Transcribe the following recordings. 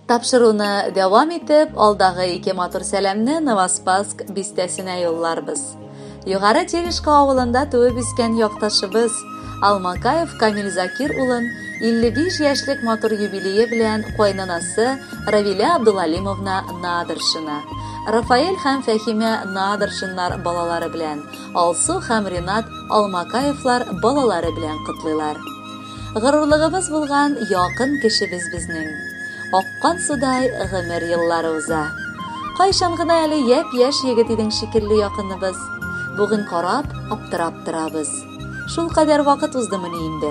Тапшыруны дәвам итеп, алдагы ике матур сәламне Новоспасск бистәсенә юлларбыз. Югары Терешка авылында туып үскән якташыбыз Алмакаев Камил Закир улын 55 яшьлек матур юбилее белән кайнанасы Равилә Абдулалимовна Надыршина, Рафаэль һәм Фәһимә Надыршиннар балалары белән, Алсу һәм Ринат Алмакаевлар балалары белән котлыйлар. Горурлыгыбыз булган якын кешебез безнең. Аккан судай гомер еллары уза. Кайчан гына әле япь-яшь егет идең шикелле якыныбыз. Бүген карап, аптырап торабыз. Шул кадәр вакыт уздымыни инде?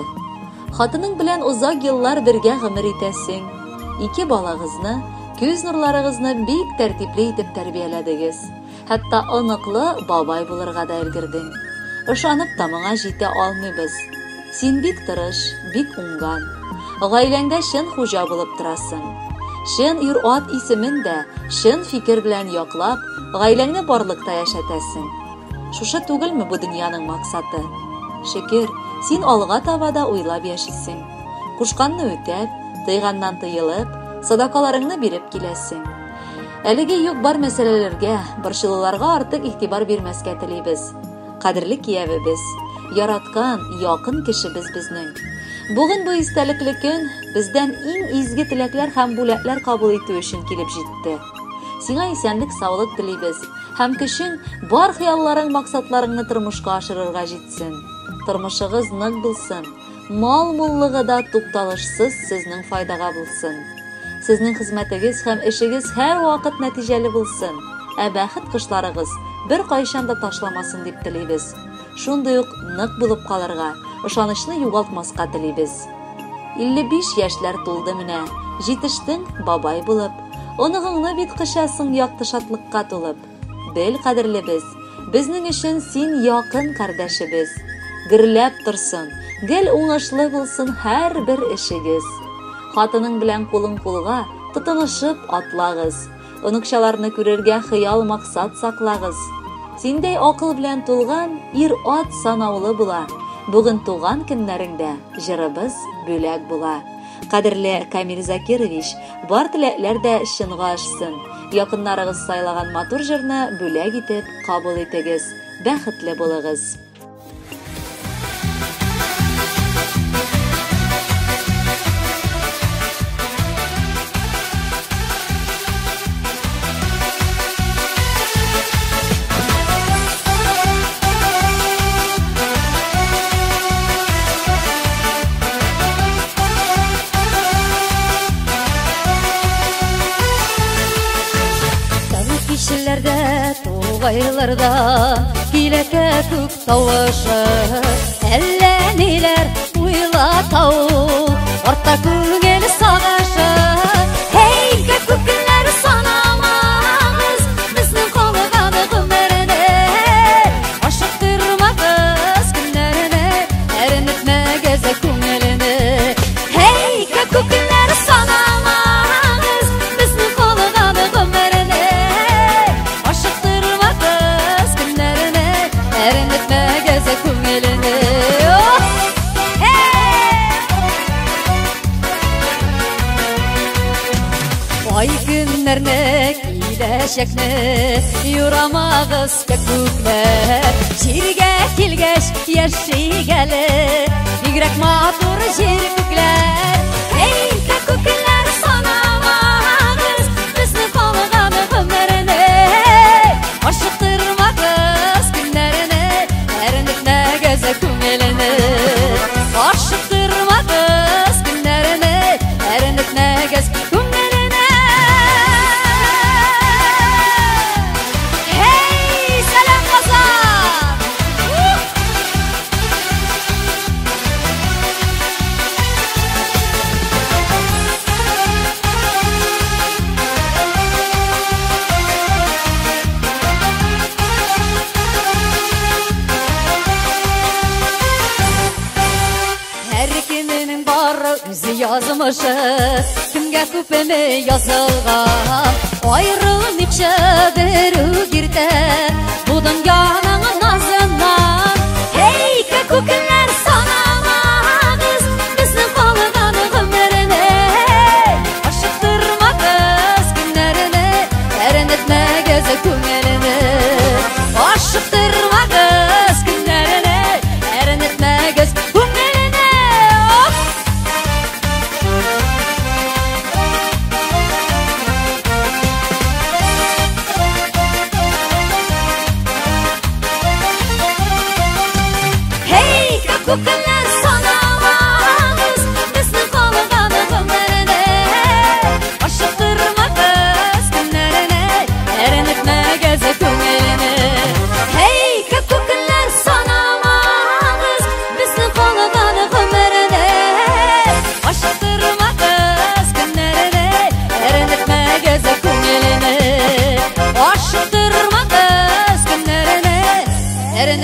Хатының белән озак еллар бергә гомер итәсең. Ике балагызны, күз нурларыгызны бик тәртипле итеп тәрбияләдегез. Хәтта оныклы бабай булырга да өлгердең. Ышанып та моңа җитә алмыйбыз. Син бик тырыш, бик уңган. Гаиләңдә чын хуҗа булып торасың. Чын ир-ат исемен дә чын фикер белән яклап, гаиләңне барлыкта яшәтәсең. Шушы түгелме бу дөньяның максаты? Шөкер, син алга таба да уйлап яшисең. Кушканны үтәп, тыйганнан тыелып, садакаларыңны биреп киләсең. Әлеге юк-бар мәсьәләләргә, борчылуларга артык игътибар бирмәскә телибез. Кадерле киявебез, яраткан, якын кешебез безнең. Бүген бу истәлекле көн бездән иң изге теләкләр һәм бүләкләр кабул итү өчен килеп җитте. Сиңа исәнлек-саулык телибез һәм көчең бар хыялларың, максатларыңны тормышка ашырырга җитсен. Тормышыгыз нык булсын, мал муллыгы да тукталышсыз сезнең файдага булсын. Сезнең хезмәтегез һәм эшегез һәрвакыт нәтиҗәле булсын, ә бәхет кошларыгыз беркайчан да ташламасын дип телибез. Шундый ук нык булып калырга, ышанычны югалтмаска телибез. 55 яшьләр тулды менә, җитештең бабай булып. Оныгыңны бит кочасың якты шатлыкка тулып. Бел, кадерлебез, безнең өчен син якын кардәшебез. Гөрләп торсын, гел уңышлы булсын һәрбер эшегез. Хатының белән кулың кулга тотынышып атлагыз. Оныкчаларны күрергә хыял максат саклагыз. Синдәй акыл белән тулган ир-ат санаулы була. Бүген туган көннәреңдә җырыбыз бүләк була. Кадерле Камил Закирович, бар теләкләр дә чынга ашсын. Якыннарыгыз сайлаган матур җырны бүләк итеп кабул итегез. Бәхетле булыгыз. Кичеләрдә, тугайларда килә күк тавышы. Әллә ниләр уйлата ул, арта күңел сагышы. Һей, күк көннәр санамагыз, безнең калган гомерне. Ашыктырмагыз көннәрне, әрнетмәгез күңелне. Һей, күк көннәр санамагыз, безнең калган гомерне. Ашыктырмагыз көннәрне, әрнетмәгез күңелне. Ай көннәрне, киләчәкне юрамагыз күкләр. Җиргә килгәч яшик әле, бигрәк матур җир күкләр. Эй, күкләр санамагыз, безнең калган гомерне. Ашыктырмагыз көннәрне, әрнетмәгез күңелне. Ашыктырмагыз көннәрне, әрнетмәгез күңелне. Hey, сәлам Казан! Һәр кемнең бар үзе язмышы, кемгә күпме язылган. Аерылмыйча бер үк иртә бу дөньяның назыннан. Һей, күкләр санамагыз, безнең калган гомерне. Ашыктырмагыз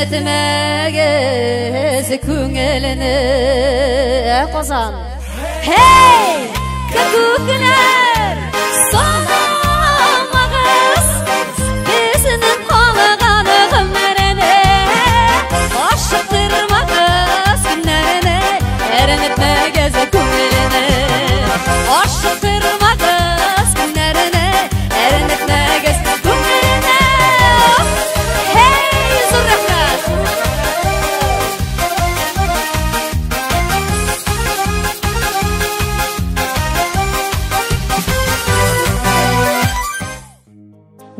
Әрнетмәгез күңелене. Казан. Һей, күкләр, санамагыз безнең калган гомерне. Ашыктырмагыз көннәрне, әрнетмәгез күңелене. Ашыктырмагыз көннәрне, әрнетмәгез күңелене. Һей, зур рәхмәт!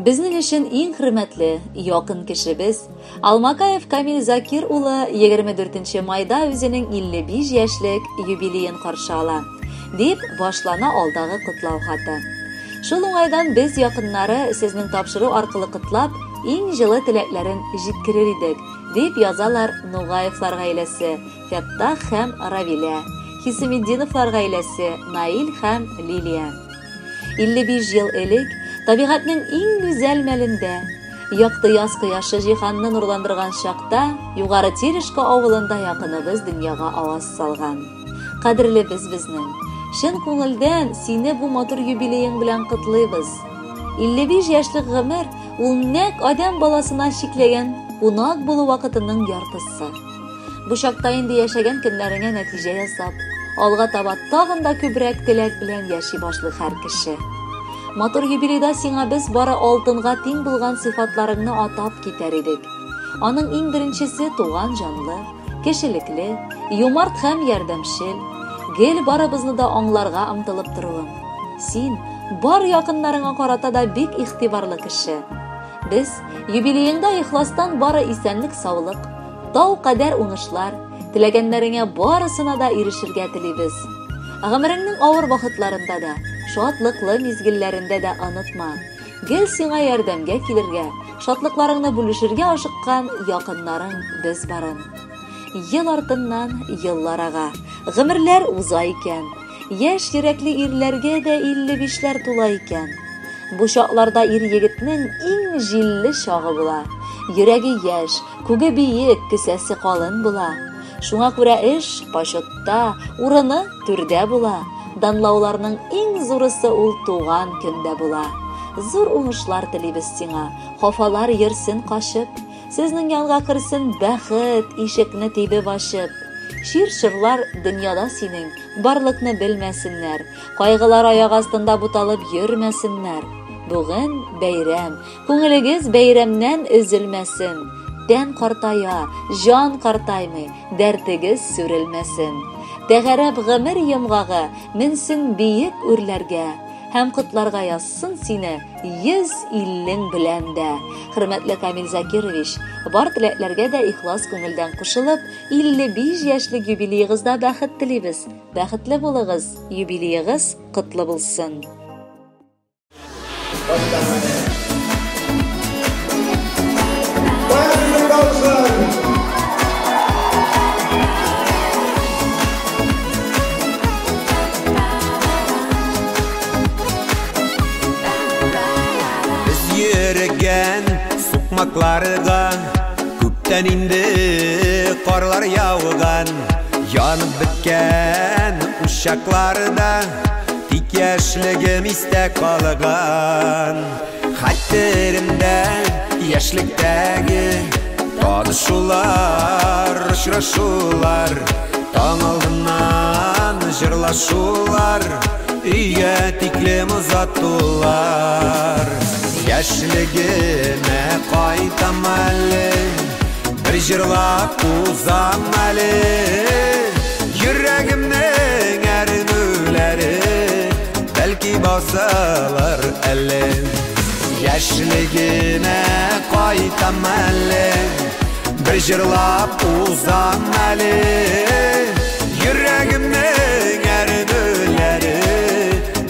Безнең өчен иң хөрмәтле, якын кешебез Алмакаев Камил Закир улы 24 майда үзенең 55 яшьлек юбилеен каршы ала, дип башлана алдагы котлау хаты. Шул уңайдан без якыннары сезнең тапшыру аркылы котлап, иң җылы теләкләрен җиткерер идек, дип язалар Нугаевлар гаиләсе, Фәттах һәм Равилә, Хисаметдиновлар гаиләсе, Наил һәм Лилия. 55 ел элек табигатьнең иң гүзәл мәлендә, якты яз кояшы җиһанны нурландырган чакта, Югары Терешка авылында якыныбыз дөньяга аваз салган. Кадерлебез безнең, чын күңелдән сине бу матур юбилеең белән котлыйбыз. 55 яшьлек гомер ул нәкъ адәм баласына чикләгән кунак булу вакытының яртысы. Бу чакта инде яшәгән көннәреңә нәтиҗә ясап, алга таба тагын да күбрәк теләк белән яши башлый һәр кеше. Матур юбилейда сиңа без бары алтынга тиң булган сыйфатларыңны атап китәр идек. Аның иң беренчесе туган җанлы, кешелекле, юмарт һәм ярдәмчел, гел барыбызны да аңларга омтылып торуың. Син бар якыннарыңа карата да бик игътибарлы кеше. Без юбилееңда ихластан бары исәнлек-саулык, тау кадәр уңышлар, теләгәннәреңә барысына да ирешергә телибез. Гомереңнең авыр вакытларында да, шатлыклы мизгелләрендә дә онытма. Гел сиңа ярдәмгә килергә, шатлыкларыңны бүлешергә ашыккан якыннарың без барын. Ел артыннан еллар ага, гомерләр уза икән. Яшь йөрәкле ирләргә дә 55ләр тула икән. Бу чакларда ир егетнең иң җилле чагы була. Йөрәге яшь, күге биек, кесәсе калын була. Шуңа күрә эш почетта, урыны түрдә була. Данлауларның иң зурысы ул туган көндә була. Зур уңышлар телибез сиңа, хафалар йөрсен качып, сезнең янга керсен бәхет, ишекне тибеп ачып. Чир-чорлар дөньяда синең барлыкны белмәсеннәр, кайгылар аяк астында буталып йөрмәсеннәр. Бүген бәйрәм, күңелегез бәйрәмнән өзелмәсен. Тән картая, җан картаймый, дәртегез сүрелмәсен. Тәгәрәп гомер йомгагы менсен биек үрләргә, һәм котларга язсын сине 150 белән дә. Хөрмәтле Камил Закирович, бар теләкләргә дә ихлас күңелдән кушылып, 55 яшьлек юбилеегызда бәхет телибез. Бәхетле булыгыз, юбилеегыз котлы булсын. Без йөргән сукмакларга күптән инде карлар яуган, янып беткән учакларда тик яшьлегем истә калган. Хәтеремдә яшьлектәге танышулар, очрашулар, таң алдыннан җырлашулар, өйгә тиклем озатулар. Яшьлегемә кайтам әле, бер җырлап узам әле. Йөрәгемнең әрнүләре бәлки басылыр әле. Яшьлегемә кайтам әле, бер җырлап узам әле. Йөрәгемнең әрнүләре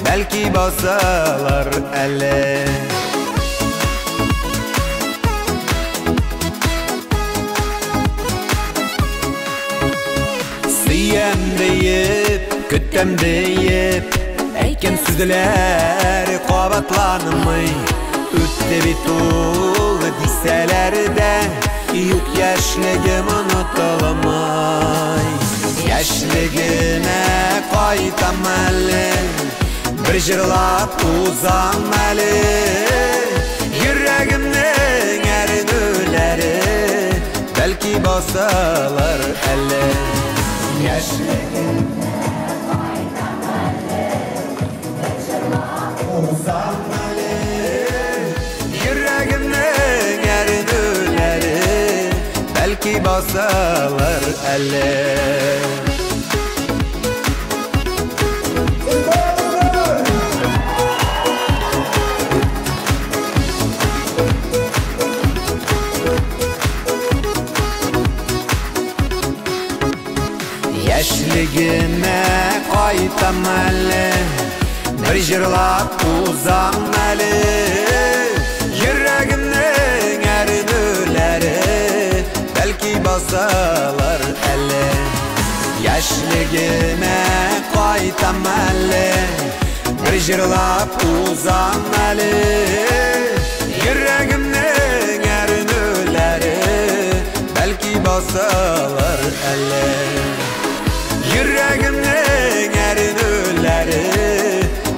бәлки басылыр әле. Сөям диеп, көтәм диеп, әйткән сүзләр кабатланмый. Үтте бит ул дисәләр дә, Юк, яшьлегем онытылмай. Яшьлегемә кайтам әле, бер җырлап узам әле. Йөрәгемнең әрнүләре бәлки басылыр әле. Яшьлегемә кайтам әле, бер җырлап узам әле. Йөрәгемнең әрнүләре бәлки басылыр әле. Яшьлегемә кайтам әле, бер җырлап узам әле. Йөрәгемнең әрнүләре бәлки басылыр әле. Яшьлегемә кайтам әле, бер җырлап узам әле. Йөрәгемнең әрнүләре бәлки басылыр әле. Йөрәгемнең әрнүләре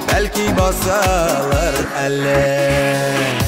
бәлки басылыр әле.